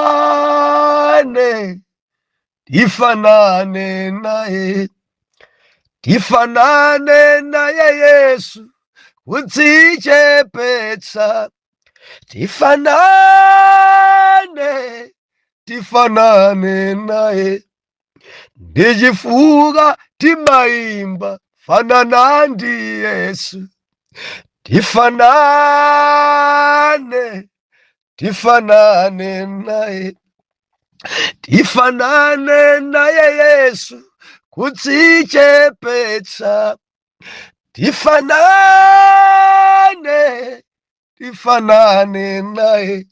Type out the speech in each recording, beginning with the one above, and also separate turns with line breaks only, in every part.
Tifanane, tifanane naye, tifanane naye Yesu, kudzichepetsa. Tifanane, tifanane naye, ndichifukwa timayimba fanana ndi Yesu. Tifanane, tifanane naye, tifanane naye Yesu, kudzichepetsa. Tifanane, tifanane naye,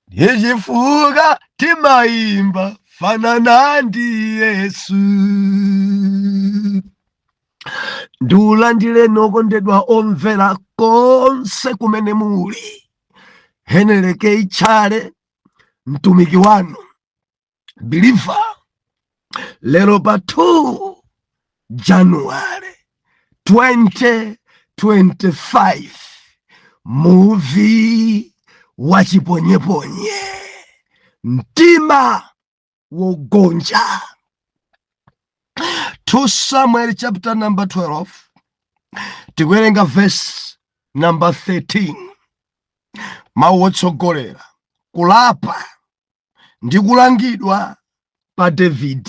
ndichifukwa timayimba fanana ndi Yesu. Ndiulandireni okondedwa omvera konse kumene muli. Henry K Tchale, mtumiki wanu believer, lero pa 2 January 2025, muvi wa chiponyeponye, mtima wogonja. 2 Samuel chapter number 12, tikuwerenga verse number 13. Mawu otsogolera: kulapa ndi kulangidwa pa David.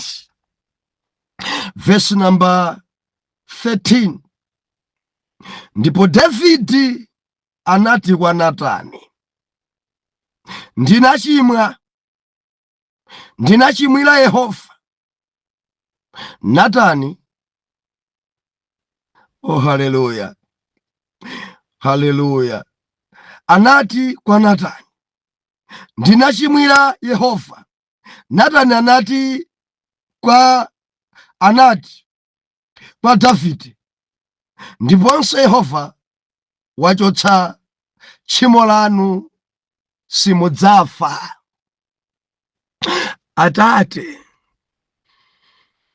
Verse number 13: Ndipo Davidi anati kwa Natani, "Ndinachimwa, ndinachimwira Yehova." Natani, oh haleluya, haleluya, anati kwa Natani, "Ndinachimwira Yehova." Natani anati kwa Davide, "Ndiponso Yehova wachotsa tchimo lanu, simudzafa." Atate,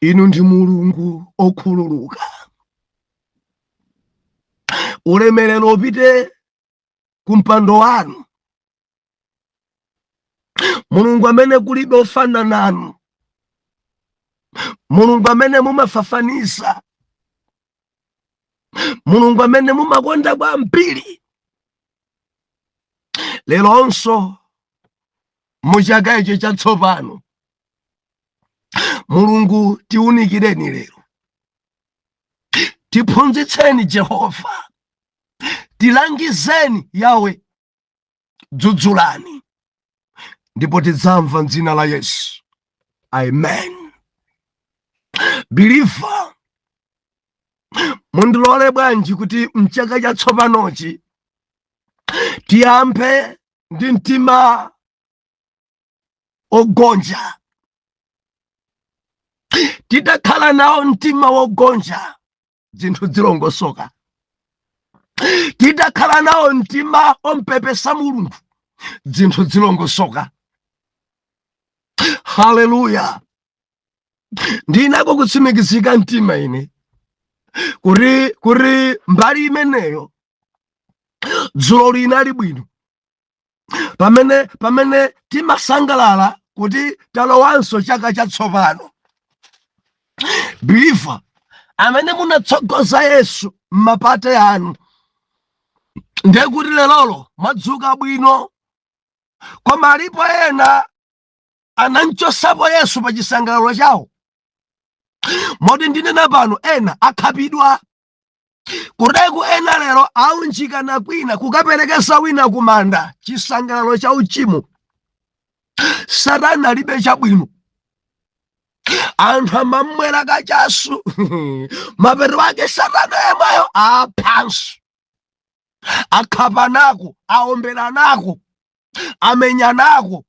inu ndi Mulungu okhululuka. Ulemerero upite ku mpando wanu, Mulungu amene kulibe ofana nanu, Mulungu amene mumafafanisa, Mulungu amene mumakonda kwambiri. Leronso muchaka ichi chatsopano, Mulungu, tiunikireni lero, tiphunzitseni Jehova, tilangizeni Yawe, dzudzulani ndipo tidzamva mdzina la Yesu, amen. Believer, mundilole bwanji kuti mchaka chatsopanochi tiyambe ndi mtima ogonja. Titakhala nawo mtima wogonja, zinthu zilongosoka. Titakhala nawo mtima ompepesa Mulungu, zinthu zilongosoka. Haleluya! Ndinako kutsimikizika mtima ine kuti mbali imeneyo dzulo linali bwino, pamene timasangalala kuti talowanso chaka chatsopano. Believer, amene munatsogoza Yesu m'mapate anu, ndiye kuti lerolo mwadzuka bwino, koma alipo ena anamchosapo Yesu pa chisangalalo chawo, moti ndinena pano ena akhapidwa kuteku, ena lero aunjikana kwina kukaperekesa wina kumanda. Chisangalalo cha uchimo. Satana alibe chabwino. Anthu amamwera kachasu, mapeto ake Satana yemweyo aphanso, akhapanako, aomberanako, amenyanako,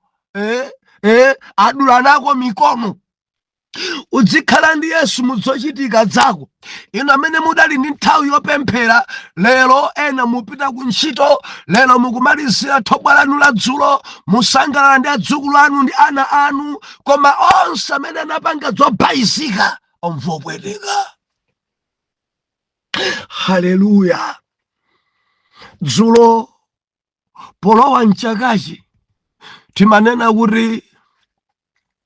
adulanako mikono. Uzikhala ndi Yesu mudzochitika zako. Inu amene mudali ndi nthawi yopemphera lero, ena mupita ku ntchito lero, mukumalizira thobwa lanu la dzulo, musangalala ndi adzukulu anu ndi ana anu, koma onse amene anapanga zobayizika omva opweteka. Haleluya! Dzulo polowa mchakachi Timanena kuti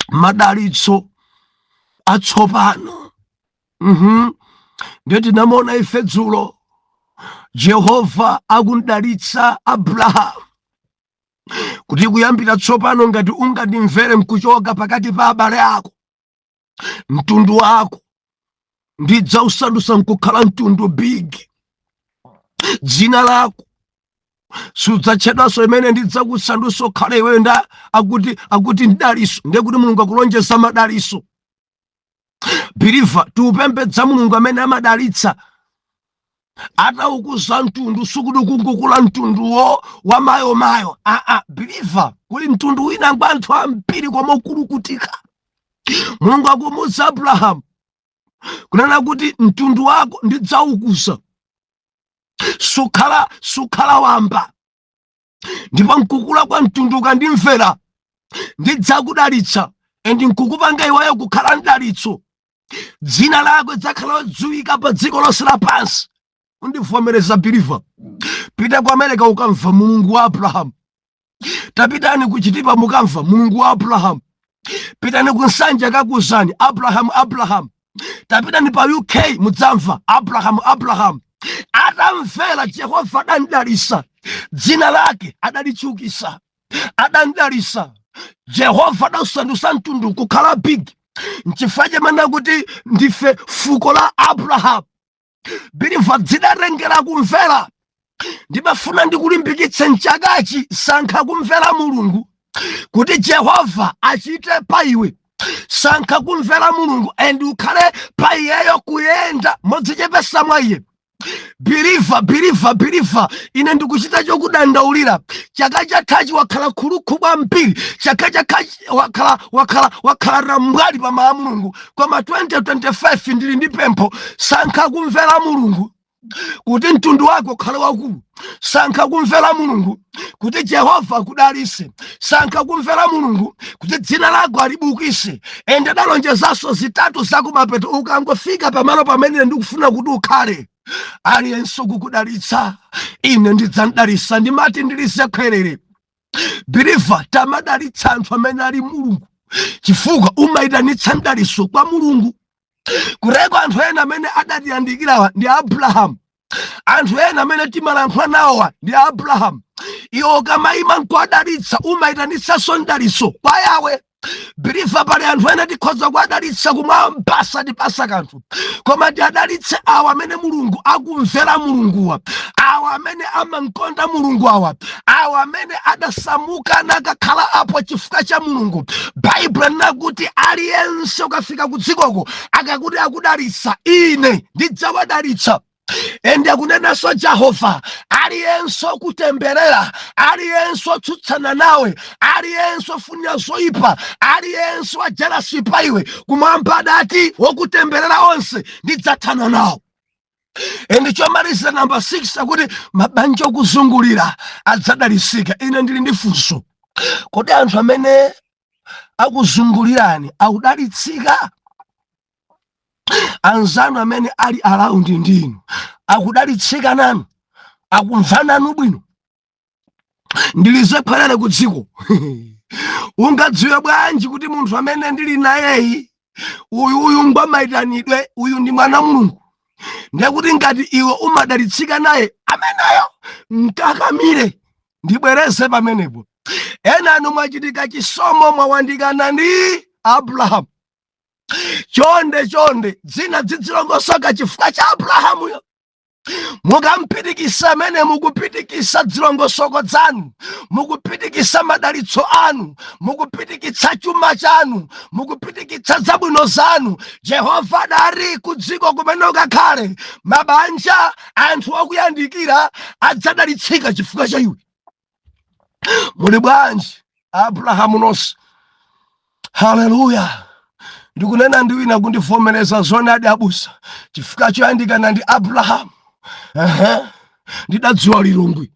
madalitso atsopano. Ndiye tinamona ife dzulo Jehova akundalitsa Abrahamu kuti kuyambira tsopano ngati ungandimvere nkuchoka pakati pa abale ako, mtundu wako ndidzausandutsa nkukhala mtundu big. Dzina lako sudzatchedwanso imene ndidzakusandutsa ukhale iweyo nda akuti mdaliso. Ndiye kuti Mulungu akulonjeza madaliso. Believer, tiupembedza Mulungu amene amadalitsa. Ataukuza mtundu, sikuti kungukula mtunduwo wa mayomayo. Aa, believer, kuli mtundu wina ngwa anthu ambiri koma ukulukutika. Mulungu akumuwuza Abrahamu kunena kuti mtundu wako ndidzaukuza, sukhala wamba, ndipo nkukula kwa mtundu ukandimvera ndidzakudalitsa and nkukupanga iweyo kukhala mdalitso. Dzina lako lidzakhala lodziwika pa dziko lonse lapansi. Undivomereza, believer? Pita ku America, ukamva Mulungu wa Abrahamu. Tapitani ku Chitipa, mukamva Mulungu wa Abrahamu. Pitani ku Nsanja, kakuzani Abrahamu, Abrahamu. Tapitani pa UK, mudzamva Abrahamu, Abrahamu. Atamvera Jehova adamdalitsa, dzina lake adalichukisa. Adamdalitsa Jehova, adausandutsa mtundu kukhala big. Nchifukwa chimene kuti ndife fuko la Abrahamu. Believer, dzidatengera kumvera. Ndimafuna ndikulimbikitse mchakachi, sankha kumvera Mulungu kuti Jehova achite pa iwe. Sankha kumvera Mulungu and ukhale pa iyeyo, kuyenda modzichepesa mwa iye. Believer, believer, believer, ine ndikuchita chokudandaulira. Chaka chathachi wakhala khulukhu kwambiri. Chaka chathachi wakhala rambwali pa mawu a Mulungu. Koma 2025 ndili ndi pempho: sankha kumvera Mulungu kuti mtundu wako ukhale wakulu. Sankha kumvera Mulungu kuti Jehova akudalitse. Sankha kumvera Mulungu kuti dzina lako alibukise. Ende adalonjezanso zitatu zakumapeto: ukangofika pamalo pamene ndikufuna kuti ukhale, aliyense kukudalitsa ine ndidzamdalitsa. Ndimati ndilize khwerere, believer, tamadalitsa anthu amene ali Mulungu, chifukwa umayitanitsa mdalitso kwa Mulungu. Kuteko anthu ena amene adatiyandikirawa ndi Abrahamu, anthu ena amene timalankhula nawowa ndi Abrahamu. Iwo ukamayima nkuadalitsa, umayitanitsanso mdalitso kwa Yawe. Believer, pali anthu ena tikhoza kuadalitsa kumwamba satipasa kanthu, koma tiadalitse awa amene Mulungu akumvera Mulunguwa, awa amene amamkonda Mulungu, awa amene adasamuka nakakhala apo chifukwa cha Mulungu. Baibulo linakuti aliyense ukafika ku dzikoko akakuti akudalitsa, ine ndidzawadalitsa. Ende akunenanso Jehova, aliyense okutemberera, aliyense otsutsana nawe, aliyense ofunira zoyipa, aliyense wa jealous pa iwe, kumwamba adati wokutemberera onse ndidzathana nawo. Ende chomalizira, namba 6, akuti mabanja okuzungulira adzadalitsika. Ine ndili ndi funso: kodi anthu amene akuzungulirani akudalitsika? Anzanu amene ali around ndinu akudalitsika nanu? Akumvananu bwino? Ndilize khwerere ku dziko: ungadziwe bwanji kuti munthu amene ndili nayeyi, uyu ngwamayitanidwe, uyu ndi mwana Mulungu? Ndiye kuti ngati iwe umadalitsika naye ameneyo, mkakamire. Ndibwereze pamenepo: ena anu mwachitika chisomo, mwawandikana ndi Abrahamu. Chonde, chonde, dzina dzidzilongosoka chifukwa cha Abrahamuyo. Mukampitikisa amene mukupitikisa zilongosoko zanu, mukupitikisa madalitso anu, mukupitikitsa chuma chanu, mukupitikitsa zabwino zanu. Jehova adali ku dziko kumene ukakhale, mabanja anthu okuyandikira adzadalitsika chifukwa cha iwe. Muli bwanji Abrahamu nonse? Haleluya! Ndikunena ndi wina kundivomereza, zonadi abusa, chifukwa choyandikana ndi Abrahamu. Ndidadziwa Lilongwe.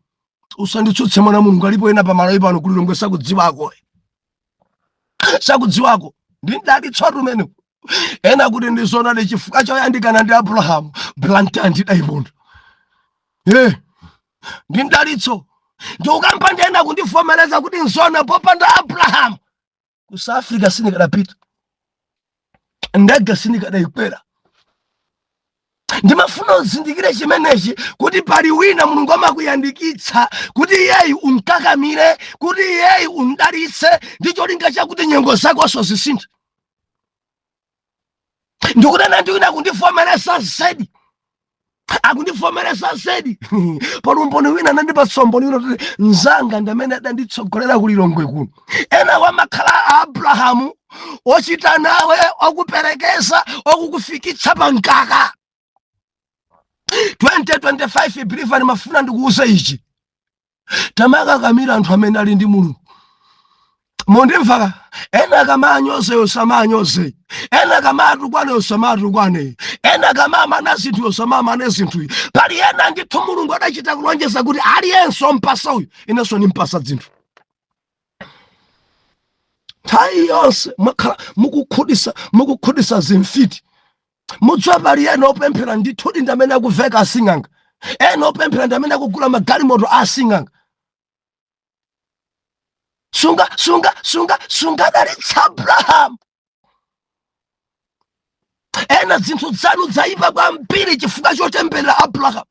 Usanditsutse, mwana Mulungu. Alipo ena pamalo pano ku Lilongwe sakudziwako, sakudziwako. Ndi mdalitso umene ena kuti ndizonadi, chifukwa choyandikana ndi Abrahamu, Blantyre ndidayiponda. Ndi mdalitso. Ndikukamba ndi ena kundivomereza kuti nzona, popanda Abrahamu ku South Africa sindikadapita, ndege sindikadayikwera. Ndimafuna uzindikire chimenechi, kuti pali wina Mulungu amakuyandikitsa kuti iyeyi unkakamire, kuti iyeyi undalitse ndi cholinga chakuti nyengo zakonso zisinthe. Ndikunena ndi wina akundivomereza zedi, akundivomereza zedi. Pali umboni wina anandipatsa umboni wina kuti mzanga ndi amene adanditsogolera ku Lilongwe kuno. Ena wamakhala a Abrahamu ochita nawe, okuperekeza, okukufikitsa pa mkaka. 2025, believer, ndimafuna ndikuuze ichi: tamakakamira anthu amene ali ndi Mulungu. Mundimva? Ena akamanyoze, yosamanyoze. Ena akamatukwane, yosamatukwane. Ena akamamana zinthu, yosamamane zinthu. Pali ena ndithu Mulungu adachita kulonjeza kuti aliyense ompasa uyu, inenso nimpasa zinthu. Nthawi yonse mwakhala mukukhudisa, mukukhudisa zimfiti. Mudziwa, pali ena opemphera ndithudi ndi amene akuveka asing'anga, ena opemphera ndi amene akugula magalimoto a asing'anga. Sunga, sunga, sunga, sungadalitsa Abrahamu. Ena zinthu zanu zaipa kwambiri chifukwa chotemberera Abrahamu.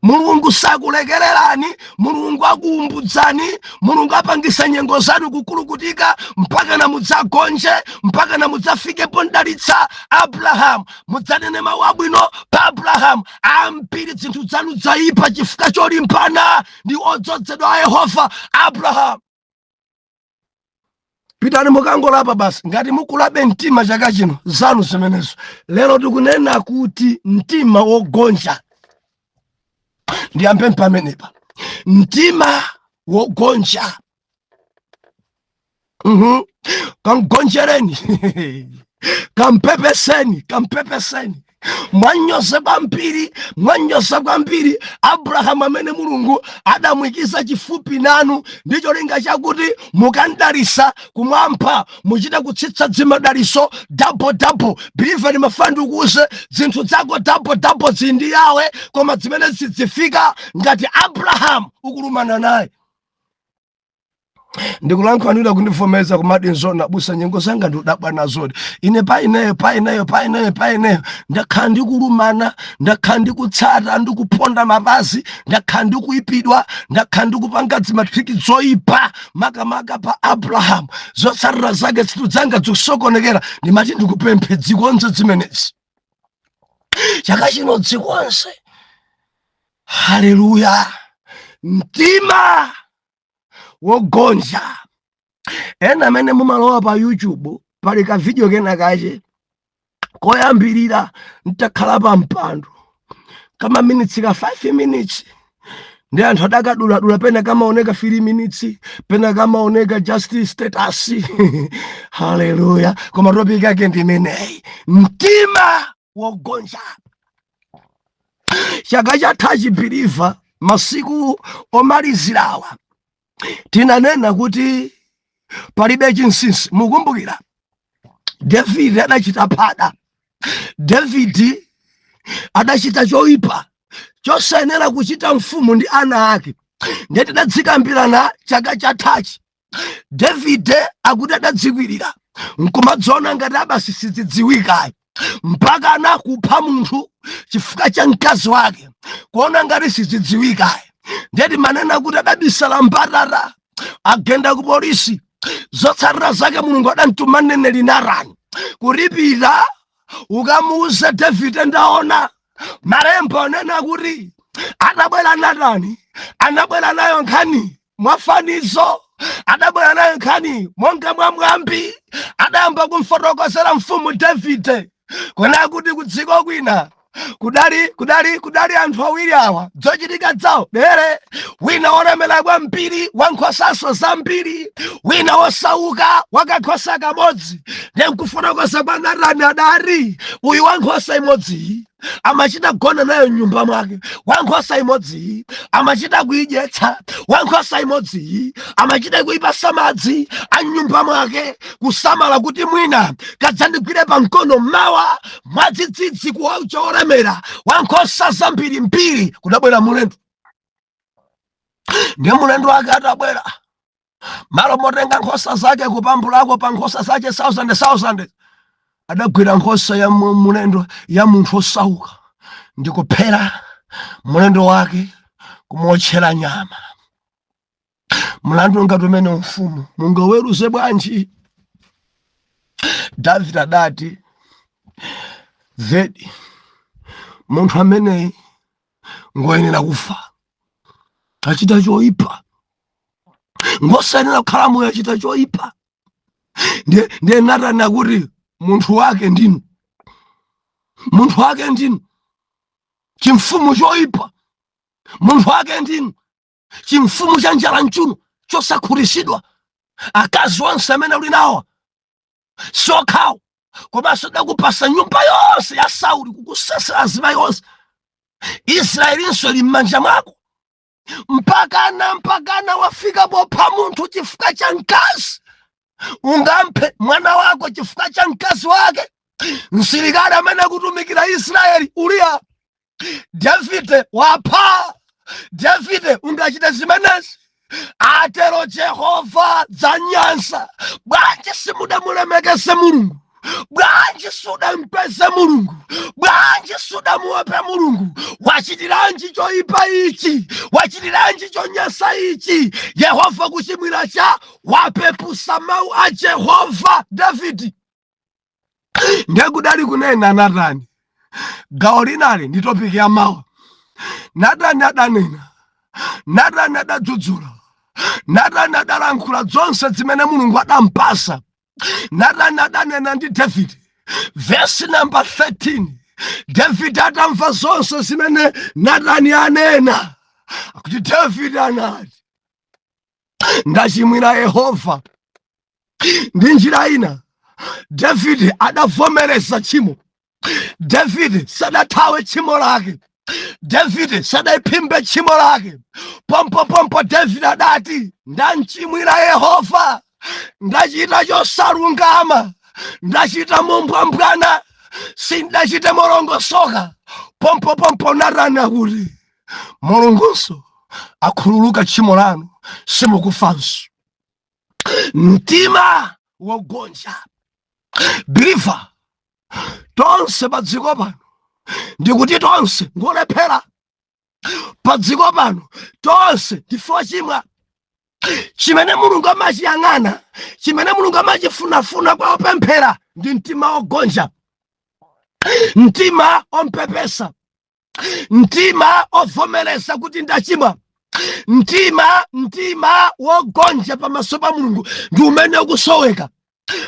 Mulungu sakulekererani, Mulungu akuumbudzani, Mulungu apangisa nyengo zanu kukulukutika mpaka na mudzagonje, mpaka na mudzafikepo ndalitsa Abrahamu, mudzanene mawu abwino pa Abrahamu. Ambiri zinthu zanu zaipa chifukwa cholimbana ndi odzozedwa a Yehova Abrahamu. Pitani mukangolapa basi. Ngati mukulabe mtima chaka chino, zanu zimenezo. Lero tikunena kuti mtima wogonja. Ndiyambe pamenepa, mtima wogonja. Kamgonjereni, kampepeseni, kampepeseni. Mwanyoza kwambiri, mwanyoza kwambiri Abrahamu amene Mulungu adamwikiza chifupi nanu ndi cholinga chakuti mukandalisa kumwamba, muchite kutsitsa dzimadaliso double double. Believer, ndimafuna ndikuuze, zinthu zako double double zili ndi yawe, koma zimene zidzifika ngati Abrahamu ukulumana naye. Ndikulankhula kundivomeza kumati nzona busa, nyengo zanga ndikudabwa nazoti ine pa ineyo, pa ineyo, pa ineyo, pa ineyo ndakhala ndikulumana, ndakhala ndikutsata, ndikuponda mapazi, ndakhala ndikuyipidwa, ndakhala ndikupanga dzima trick zoyipa makamaka pa Abrahamu. Zotsatira zake zinthu zanga zikusokonekera. Ndimati ndikupemphe, dzikonze zimenezi chaka chino, dzikonze. Haleluya! Mtima wogonja. Ena amene mumalowa pa YouTube, pali ka video kena kache koyambirira ntakhala pa mpando, kama minutes ka 5 minutes, ndi anthu adakaduladula, pena kamaoneka 3 minutes, pena kamaoneka just status. Haleluya! Koma topic yake ndi imeneyi, mtima wogonja. Chaka chathachi, believer, masiku omalizirawa tinanena kuti palibe chinsinsi. Mukumbukira Davide adachita phada, Davide adachita choyipa chosayenera kuchita mfumu ndi ana ake. Ndiye tidadzikambirana chaka chathachi, Davide akuti adadzikwirira nkumadziona ngati abasi sizidziwikayi, mpaka anakupha munthu chifukwa cha mkazi wake, kuona ngati sizidziwikayi. Ndiye timanena kuti adabisala mbatata, agenda ku polisi. Zotsatira zake Mulungu adamtuma mneneri Natani kulipira, ukamuuze Davide ndaona. Malemba anena kuti atabwera Natani, anabwera nayo nkhani mwafanizo, adabwera nayo nkhani monga mwa mwambi. Adayamba kumfotokozera mfumu Davide kona kuti kudziko kwina kudali anthu awiri awa, zochitika zawo dere: wina wolemera kwambiri, wankhosaso zambiri, wina wosauka, wakakhosa kamodzi. Ndiye nkufotokoza kwa Natani adati uyu wankhosa imodziyi amachita gona nayo mnyumba mwake, wankhosa imodziyi amachita kuyidyetsa, wankhosa imodziyi amachita kuyipasa madzi a mnyumba mwake, kusamala kuti mwina kadzandigwire pamkono mawa. Mwadzidzidzi kuwaucha olemera wankhosa zambirimbiri kudabwera mulendo. Ndiye mulendo wake atabwera, malo motenga nkhosa zake kupambulako pa nkhosa zake thousand thousand, adagwira nkhosa ya mulendo, ya munthu osauka, ndikuphera mulendo wake, kumuotchera nyama. Mlandu ngati umene, mfumu mungaweruze bwanji? Davide adati, "Zedi, munthu ameneyi ngoyenera kufa, achita choyipa, ngosayenera kukhala moyo, achita choyipa." Ndiye Natani akuti, "Munthu wake ndinu, munthu wake ndinu, chimfumu choyipa, munthu wake ndinu, chimfumu cha njala mchuno chosakhutitsidwa. Akazi onse amene uli nawo sokhawo, komanso dakupasa nyumba yonse ya Sauli, kukusesera azimayi onse. Israelinso ili m'manja mwako. Mpakana wafika popha munthu chifukwa cha mkazi. Ungamphe mwana wako chifukwa cha mkazi wake? Msilikali amene akutumikira Israeli, Uriya, Davide wapha. Davide, ungachite zimenezi? Atero Jehova, dzanyansa. Bwanji simudamulemekeze Mulungu? Bwanji sudampeze Mulungu? Bwanji sudamuope Mulungu? Wachitiranji choyipa ichi? Wachitiranji chonyansa ichi? Yehova kuchimwira cha wapepusa mawu a Jehova, Davidi." Ndekudali kunena Natani, gawo linali ndi topic ya mawa. Natani adanena, Natani adadzudzula, Natani adalankhula zonse zimene Mulungu adampasa. Natani adanena ndi David, verse number 13. David atamva zonse zimene Natani anena, akuti David anati, "Ndachimwira Yehova." Ndi njira ina, David adavomereza tchimo. David sadathawe tchimo lake, David sadayiphimbe tchimo lake. Pompopompo David adati, "Ndamchimwira Yehova, ndachita chosalungama, ndachita mombwambwana, sindachite molongosoka." Pompopompo Natani akuti, "Mulungunso akhululuka tchimo lanu, simukufanso." Mtima wogonja, believer. Tonse pa dziko pano, ndikuti tonse ngolephera pa dziko pano, tonse ndife ochimwa. Chimene Mulungu amachiyang'ana, chimene Mulungu amachifunafuna kwa opemphera ndi mtima wogonja, mtima ompepesa, mtima ovomereza kuti ndachimwa. Mtima wogonja pamaso pa Mulungu ndi umene ukusoweka.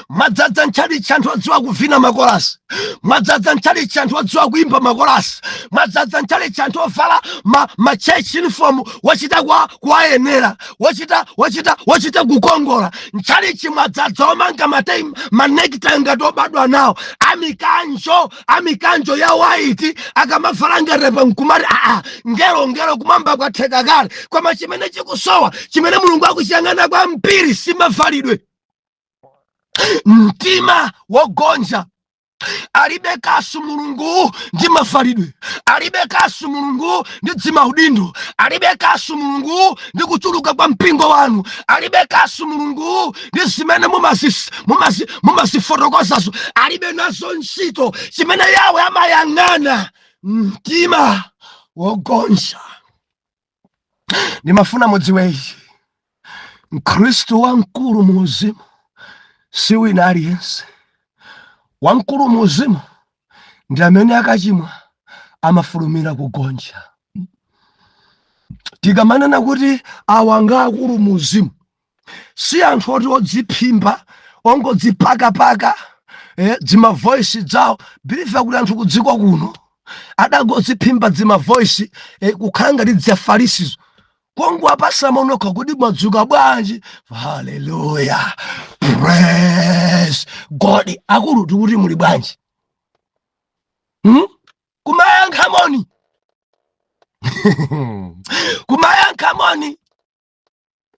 Mwadzaza ntchalichi anthu odziwa kuvina makolasi, mwadzaza ntchalichi anthu odziwa kuimba makolasi, mwadzaza ntchalichi anthu ovala ma church uniform, wachita kuwayenera, wachita kukongola. Ntchalichi mwadzaza omanga matei, ma necktie ngati obadwa nawo, amikanjo ya white, akamavala ngatepa nkumati, "Aa, ngelo ngelo, kumwamba kwatheka kale." Koma chimene chikusowa, chimene Mulungu akuchiyang'ana kwambiri, simavalidwe, mtima wogonja. Alibe kasu Mulungu ndi mafalidwe, alibe kasu Mulungu ndi dzimaudindo, alibe kasu Mulungu ndi kuchuluka kwa mpingo wanu, alibe kasu Mulungu ndi zimene mumazifotokozazo, alibe nazo ntchito. Chimene Yawe amayang'ana, mtima wogonja. Ndimafuna mudziwe ichi: Mkhristu wamkulu mu uzimu si wina aliyense. Wamkulu mu uzimu ndi amene akachimwa amafulumira kugonja. Tikamanena kuti awa nga akulu mu uzimu, si anthu oti odziphimba, ongodzipakapaka dzima voice dzawo. Believer, kuti anthu kudziko kuno adangodziphimba dzima voice kukhala ngati dzafarisizo, kongowapasa monokha kuti, "Mwadzuka bwanji?" "Haleluya, praise God." Akulu, tikuti muli bwanji? Kumayankha moni, kumayankha moni,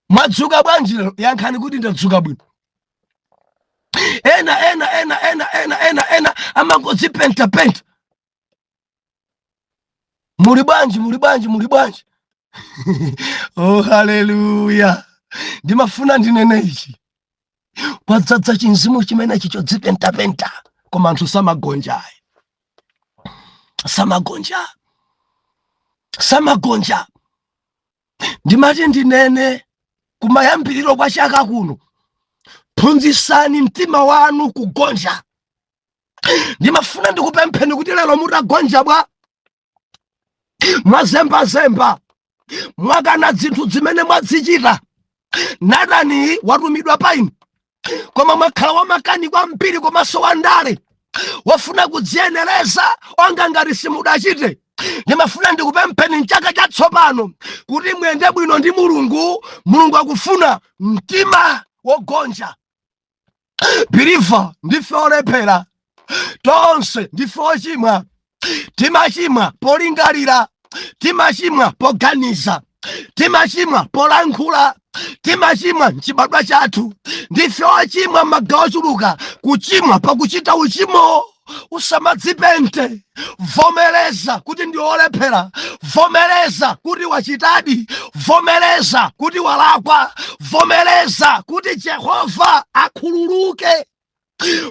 "Mwadzuka bwanji lero?" Yankhani kuti, "Ndadzuka bwino." Ena ena ena ena ena ena ena amangodzipentapenta, "Muli bwanji? Muli bwanji? Muli bwanji?" Oh, haleluya! Ndimafuna ndinene ichi: kwadzadza chinzimu chimenechi chodzipentapenta, koma anthu samagonja ayi, samagonja, samagonja. Ndimati ndinene kumayambiriro kwa chaka kuno, phunzitsani mtima wanu kugonja. Ndimafuna ndikupempheni kuti lero mutagonja bwa, mwazembazemba, mwakana zinthu zimene mwazichita. Natani watumidwa pa inu, koma mwakhala wamakani kwambiri komanso wandale, wafuna kudziyenereza onga ngati simudachite. Ndimafuna ndikupempheni mchaka chatsopano kuti muyende bwino ndi Mulungu. Mulungu akufuna mtima wogonja. Believer, ndife olephera tonse, ndife ochimwa. Timachimwa polingalira, timachimwa poganiza, timachimwa polankhula, timachimwa mchibadwa chathu. Ndife ochimwa magawo ochuluka. Kuchimwa pakuchita uchimo, usamadzipente. Vomereza kuti ndi olephera, vomereza kuti wachitadi, vomereza kuti walakwa, vomereza kuti Jehova akhululuke.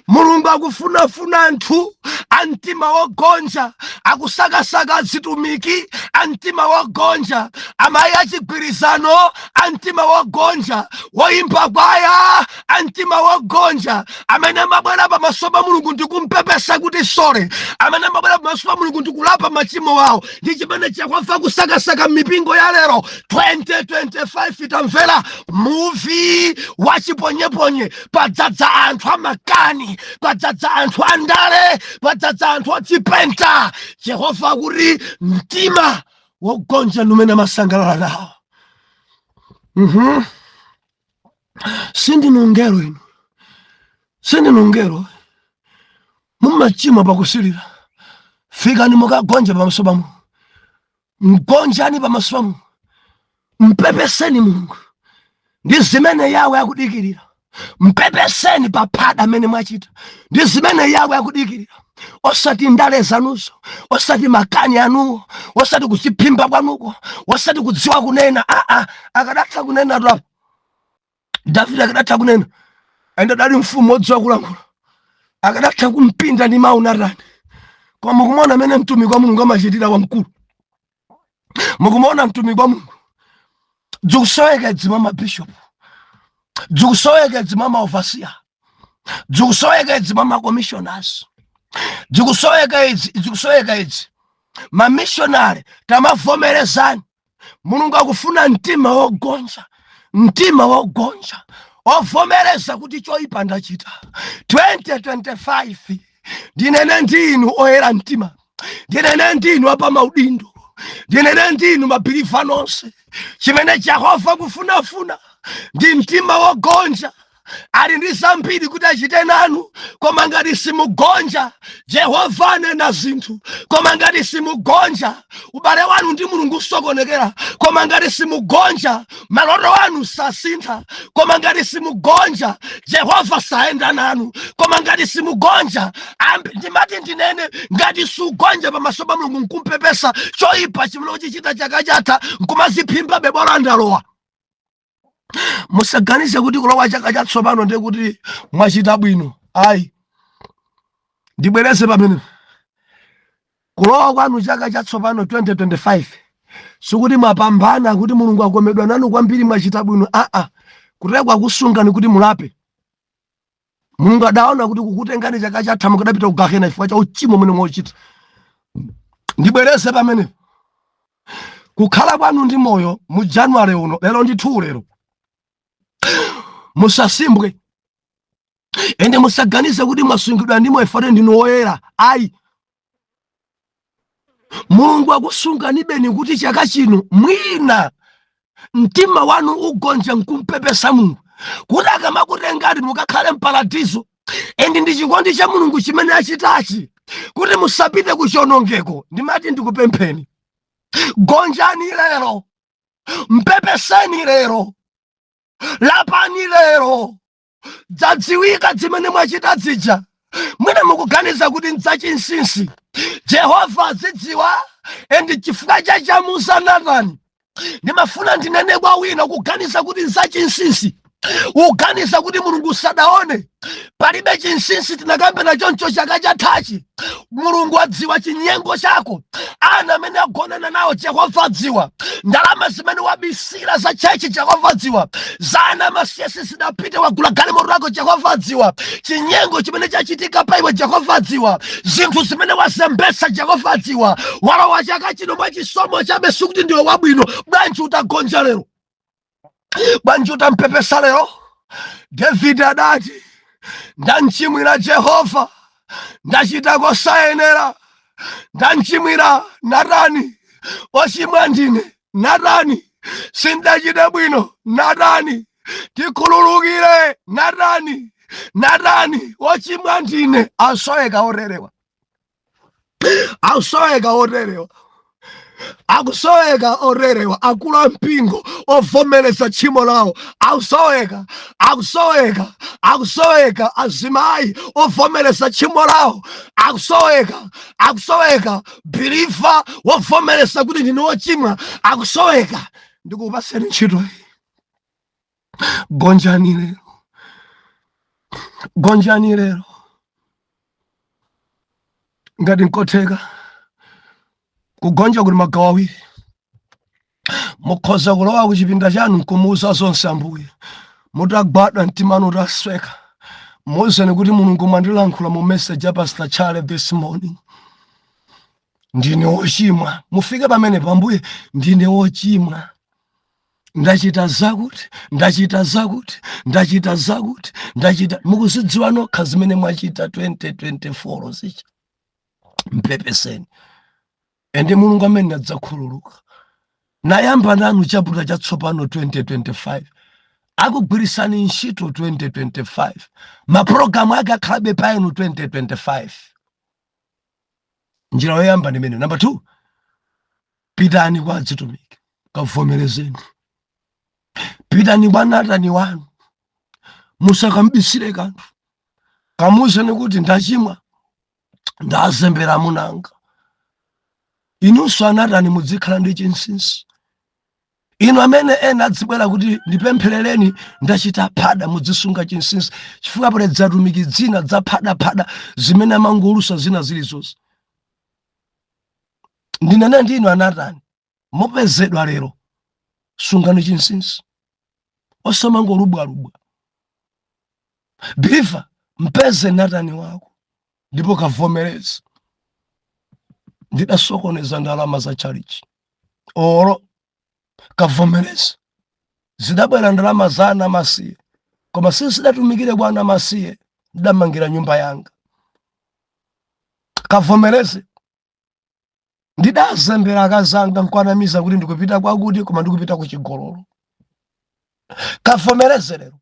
Mulungu akufunafuna anthu a mtima wogonja, akusakasaka azitumiki a mtima wogonja, amayi achigwirizano a mtima wogonja, woimba kwaya a mtima wogonja, amene amabwera pamaso pa Mulungu ndi kumpepesa kuti sorry, amene amabwera pamaso pa Mulungu ndi kulapa machimo awo. Ndi chimene Jehova akusakasaka m'mipingo ya lero 2025. Tamvera, muvi wachiponyeponye, padzadza anthu amakani, padzadza anthu andale, padzadza anthu odzipenta. Jehova akuti mtima wogonja ndi umene amasangalala nawo. Sindinu ngelo inu, sindinu ngelo, mumachimwa pakusilira. Fikani mukagonja pamaso pa Mulungu, mgonjani pamaso pa Mulungu, mpepeseni Mulungu. Ndi zimene Yawe akudikirira. Mpepeseni paphada amene mwachita, ndi zimene Yawe akudikirira, osati ndale zanuzo, osati makani anuwo, osati kudziphimba kwanuko, osati kudziwa kunena. Aa, akadatha kunena tu Davide, akadatha kunena, ende adali mfumu wodziwa kulankhula, akadatha kumpinda ndi mawu Natani. Koma mukumuona amene mtumiki wa Mulungu amachitira wamkulu? Mukumuona mtumiki wa Mulungu? Dzikusoweka idzi mwa mabishopu, dzikusoweka idzi mwa maoverseer, dzikusoweka idzi mwa macommissioners, dzikusoweka idzi, dzikusoweka idzi mamishonari. Tamavomerezani, Mulungu akufuna mtima wogonja, mtima wogonja ovomereza kuti choyipa ndachita. 2025, ndinene ndinu oyera mtima, ndinene ndinu apamaudindo, ndinene ndinu mabeliever nonse, chimene Jehova kufunafuna ndi mtima wogonja. Ali ndi zambiri kuti achite nanu, koma ngati simugonja, Jehova anena zinthu, koma ngati simugonja, ubale wanu ndi Mulungu usokonekera. Koma ngati simugonja, maloto anu sasintha. Koma ngati simugonja, Jehova sayenda nanu. Koma ngati simugonja, ndimati ndinene, ngati sugonja pamaso pa Mulungu nkumpepesa choyipa chimene uchichita chaka chatha, nkumaziphimba bebola ndalowa. Musaganize kuti kulowa chaka chatsopano ndiye kuti mwachita bwino, ayi. Ndibwereze pamene: kulowa kwanu chaka chatsopano 2025 sikuti mwapambana, kuti Mulungu akomedwa nanu kwambiri, mwachita bwino, aa. Kuteko akusungani kuti mulape. Mulungu adaona kuti kukutengani chaka chatha mukadapita ku gahena chifukwa cha uchimo umene mwauchita. Ndibwereze pamene: kukhala kwanu ndi moyo mu January uno, lero ndi 2 lero, musasimbwe ende musaganize kuti mwasungidwa ndi moyo fane ndinu woyera, ayi. Mulungu akusunganibeni kuti chaka chino mwina mtima wanu ugonja nkumpepesa Mulungu, kuti akamakutengani mukakhale mparadizo. And ndi chikondi cha Mulungu chimene achitachi kuti musapite ku chionongeko. Ndimati ndikupempheni, gonjani lero, mpepeseni lero, lapani lero. Dzadziwika zimene mwachita zija, mwina mukuganiza kuti nzachinsinsi, Jehova azidziwa. And chifukwa cha chamuza Natani. Ndimafuna ndinene kwa wina, kuganiza kuti nzachinsinsi, uganiza kuti Mulungu sadaone. Palibe chinsinsi. Tinakambena choncho chaka chathachi. Mulungu adziwa chinyengo chako, ana amene agonana nawo Jehova adziwa, ndalama zimene wabisira za church Jehova adziwa, za ana masiye zidapite wagula galimoto lako Jehova adziwa, chinyengo chimene chachitika pa iwe Jehova adziwa, zinthu zimene wazembetsa Jehova adziwa. Walowa chaka chino mwachisomo chabe, sikuti ndiwe wabwino. Bwanji utagonja lero? Bwanji utampepesa lero? Davide adati, "Ndamchimwira Jehova, ndachita kosayenera, ndamchimwira Natani, ochimwa ndine Natani, sindachite bwino Natani, tikhululukire Natani, Natani, ochimwa ndine." Asoweka oterewa, akusoweka oterewa, akusoweka oterewa. Akulu ampingo ovomereza tchimo lawo akusoweka, akusoweka, akusoweka. Azimayi ovomereza tchimo lawo akusoweka, akusoweka. Believer wovomereza kuti ndine wochimwa akusoweka. Ndikupaseni ntchito iyi. Gonjani lero, gonjani lero ngati nkotheka. Kugonja kuli magawo awiri. Mukhoza kulowa kuchipinda chanu nkumuuza zonse Ambuye mutagwada, mtima utasweka. Muuzeni kuti, "Mulungu, mwandilankhula mu message ya Pastor Charlie this morning. Ndine wochimwa." Mufike pamenepo: "Ambuye, ndine wochimwa, ndachita zakuti, ndachita zakuti, ndachita zakuti, ndachita." Mukuzidziwa nokha zimene mwachita 2024 zicha. Mpepeseni, ende Mulungu amene adzakhululuka nayamba nanu chapter chatsopano 2025. Akugwirisani ntchito 2025, mapulogalamu ake akhalabe pa inu 2025. Njira yoyamba ndi imeneyo. Number 2, pitani kwa azitumiki, kavomerezeni. Pitani kwa Natani wanu, musakambisire kanthu. Kamuuzeni kuti, "Ndachimwa, ndazembera amunanga." Inunso anatani, muzikhala ndi chinsinsi. Inu amene ena adzibwera kuti, "Ndipempherereni, ndachita phada," mudzisunga chinsinsi, chifukwa pali dzatumiki dzina dzaphadaphada zimene amangolusa zina zilizonse. Ndinene ndinu anatani, mupezedwa lero, sungani chinsinsi, osamangolubwalubwa. Believer, mpeze Natani wako ndipo kavomereze, "Ndidasokoneza ndalama za chalichi." Olo kavomereze, "Zidabwera ndalama za ana masiye, koma sizidatumikire kwa ana masiye, ndidamangira nyumba yanga." Kavomereze, "Ndidazembera akazanga nkwanamiza kuti ndikupita kwakuti, koma ndikupita kuchigololo." Kavomereze lero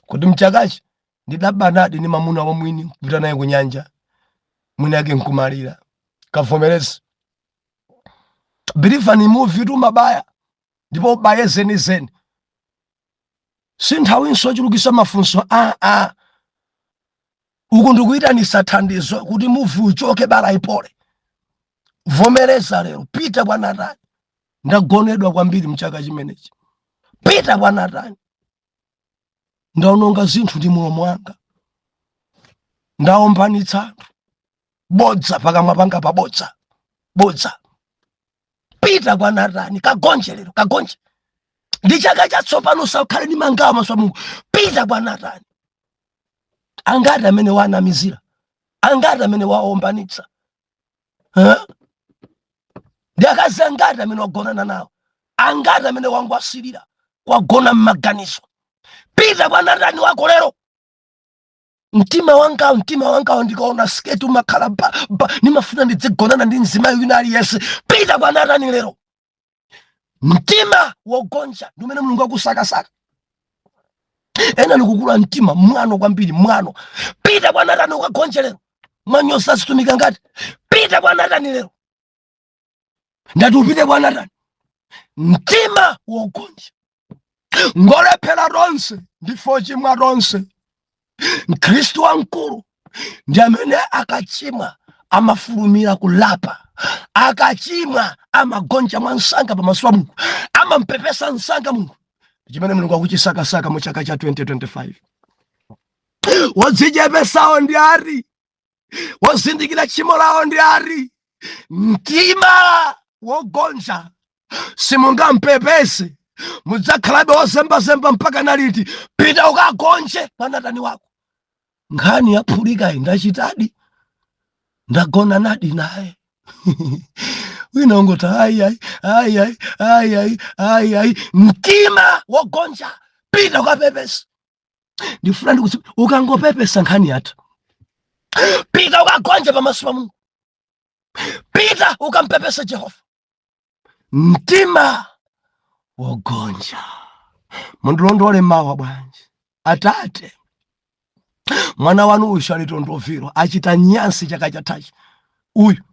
kuti, "Mchakachi ndidabanadi ni mamuna wa mwini, kupita naye kunyanja, mwini ake nkumalira." Kavomereze. Believer, ni muvi tu mabaya, ndipo ubaye zenizeni. Si nthawinso ochulukisa mafunso aa. Uku ndikuyitanisa thandizo kuti muvi uchoke, bala ipole. Vomereza lero, pita kwa Natani, "Ndagonedwa kwambiri mchaka chimenechi." Pita kwa Natani, "Ndaononga zinthu ndi mulomo wanga, ndaombanitsa anthu, bodza pakamwa panga, pabodza bodza." Pita kwa Natani, kagonje lero, kagonje. Ndi chaka chatsopano, usakhale ndi mangawa maso a Mulungu. Pita kwa Natani. Angati amene wanamizira? Angati amene waombanitsa? Eh? Ndi akazi angati amene wagonana nawo? Angati amene wangwasilira kwagona mmaganizo? Pita kwa Natani wako lero. "Mtima wangawo, mtima wangawo, ndikaona sketi umakhala ba ba, nimafuna ndidzigonana ndi mzimayi wina aliyense." Pita kwa Natani lero. Mtima wogonja ndi umene Mulungu akusakasaka. Ena nikukula mtima, mwano kwambiri, mwano. Pita kwa Natani ukagonje lero. Mwanyosa zitumika ngati. Pita kwa Natani lero. Ndati upite kwa Natani. Mtima wogonja. Ngolephera tonse, ndife ochimwa tonse. Mkhristu wamkulu ndi amene akachimwa amafulumira kulapa. Akachimwa amagonja mwansanga pamaso pa Mulungu, amampepesa msanga Mulungu. Chimene Mulungu akuchisakasaka mu chaka cha 2025, wodzichepesawo ndi ari, wozindikira tchimo lawo ndi ari, mtima wogonja. Simungampepese, mudzakhalabe wozembazemba mpaka naliti? Pita ukagonje kwa Natani wako. Nkhani yaphulikayi, ndachitadi, ndagona nadi naye. Wina ungoti ayi, ayi, ayi, ayi, ayi, ayi, ayi, ayi. Mtima wogonja, pita ukapepesa. Ndifuna ndikuti ukangopepesa, nkhani yatha. Pita ukagonja pamaso pa Mulungu, pita ukampepesa Jehova. Mtima wogonja. Mundilondole mawa bwanji? Atate, mwana wanu uyu alitondoviro achita nyansi chaka chathachi. Uyu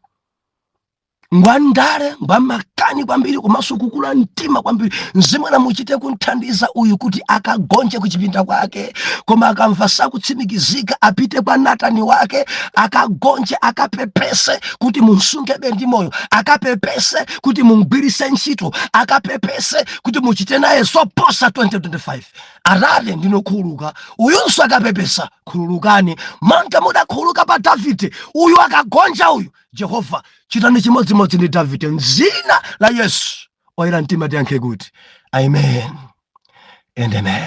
ngwandale, ngwamakani kwambiri, komanso kukula mtima kwambiri. Mzimwana muchite kunthandiza uyu kuti akagonje kuchipinda kwake, koma akamva sakutsimikizika, apite kwa Natani wake, akagonje, akapepese kuti munsungebe ndi moyo, akapepese kuti mungwirise ntchito, akapepese kuti muchite naye zoposa 2025. Atate, ndinokhululuka. Uyunso akapepesa, khululukani monga mudakhululuka pa Davide. Uyu akagonja uyu, Jehova, chitani chimodzimodzi ndi Davide, mdzina la Yesu. Oyera mtima tiyankhe kuti amen and amen.